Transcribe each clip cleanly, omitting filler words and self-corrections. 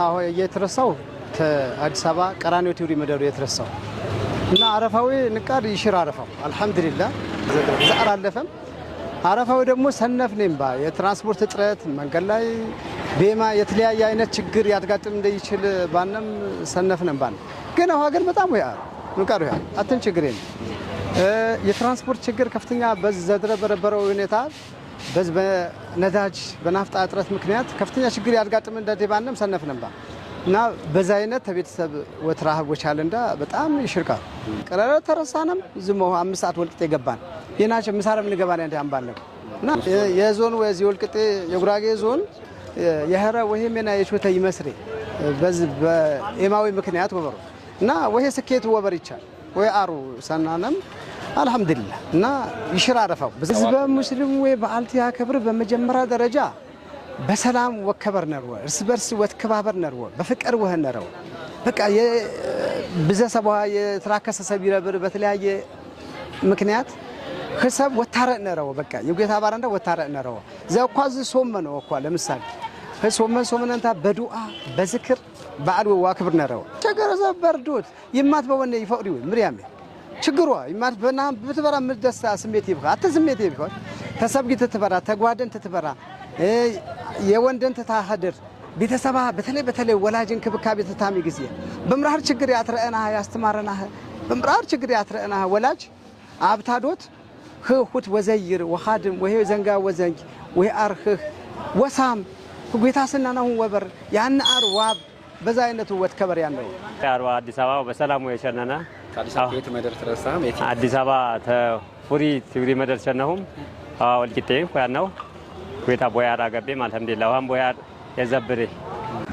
አሁ የተረሳው አዲስ አበባ ቀራኒዮ ቲውሪ መደሩ የተረሳው እና አረፋዊ ንቃር ይሽር አረፋው አልሐምዱሊላህ ዘአር አለፈም። አረፋዊ ደግሞ ሰነፍ ነኝ ባ የትራንስፖርት እጥረት መንገድ ላይ ቤማ የተለያየ አይነት ችግር ያጋጥም እንደይችል ባነም ሰነፍ ነኝ ባን ግን አሁን ግን በጣም ወይ ንቃር ወይ አትን ችግር የለም። የትራንስፖርት ችግር ከፍተኛ በዘድረ በነበረው ሁኔታ በዝ በነዳጅ በናፍጣ እጥረት ምክንያት ከፍተኛ ችግር ያጋጥም እንደዲባንም ሰነፍ ነባ እና በዛ አይነት ተቤተሰብ ወትራህብ ወቻለንዳ በጣም ይሽርቃል። ቀረረ ተረሳንም ዝም 5 ሰዓት ወልቅጤ ገባን የናቸ ምሳረም ንገባን እንደ አምባለም እና የዞን ወዚ ወልቅጤ የጉራጌ ዞን የኸረ ወሄ ሜና የቾተ ይመስሬ በዚ በኤማዊ ምክንያት ወበሩ እና ወሄ ስኬቱ ወበር ይቻል ወይ አሩ ሰናነም አልሐምዱሊላህ እና ይሽራረፈው ህዝበ ሙስሊም ወይ በዓልቲ ያከብር በመጀመሪያ ደረጃ በሰላም ወከበር ነርወ እርስ በርስ ወትከባበር ነርወ በፍቅር ወህ ነረው በቃ የብዘሰቧ የተራከሰ ሰብ ይረብር በተለያየ ምክንያት ህሰብ ወታረእ ነረው በቃ የጌታ ባራንዳ ወታረእ ነረው ዘኳዝ ሶመ ነው እኳ ለምሳሌ ሶመን ሶመንንታ በዱዓ በዝክር በዓል ዋክብር ነረው ቸገረ ዘበርዶት ይማት በወነ ይፈቅዱ ምርያም ችግሯ ይማት በና ብትበራ ምደሳ ስሜት ይብኻ አተ ስሜት ይብኻ ተሰብጊ ትትበራ ተጓደን ትትበራ የወንደን ትታህድር ቤተሰባ በተለይ በተለይ ወላጅ እንክብካቤ ትታሚ ጊዜ በምራር ችግር ያትረአና ያስተማረና በምራር ችግር ያትረአና ወላጅ አብታዶት ህሁት ወዘይር ወኻድም ወይ ዘንጋ ወዘንግ ወይ አርህህ ወሳም ጌታ ስናናሁ ወበር ያን አር ዋብ በዛ አይነቱ ወት ከበር ያን ነው። አርባ አዲስ አበባ በሰላሙ የሸነነ አዲስ አበባ የት መደር ተረሳም የት አዲስ አበባ ተፉሪ ትግሪ መደር ሸነሁም ወልቂጤ ያነው ኩታ ቦያር አገቤም አልሐምዱሊላህ ውሃም ቦያር የዘብሬ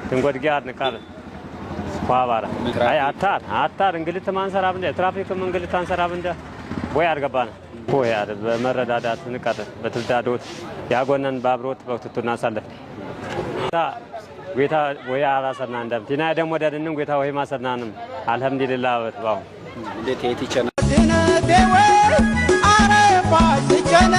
ትንጎድጌ አድንቃር ኳባራ አይ አታር አታር እንግልት ማንሰራብ እንደ ትራፊክም እንግልት አንሰራብ እንደ ቦያር ገባነ ቦያር በመረዳዳት ንቀር በትልዳዶት ያጎነን ባብሮት በክትቱና አሳለፍ ጌታ ወይ አራሰና እንደም ቲና ደግሞ ደድንም ጌታ ወይ ማሰናንም አልሐምዱሊላህ በትባው እንዴት የት ይቸና አረፋ ሲቸነ።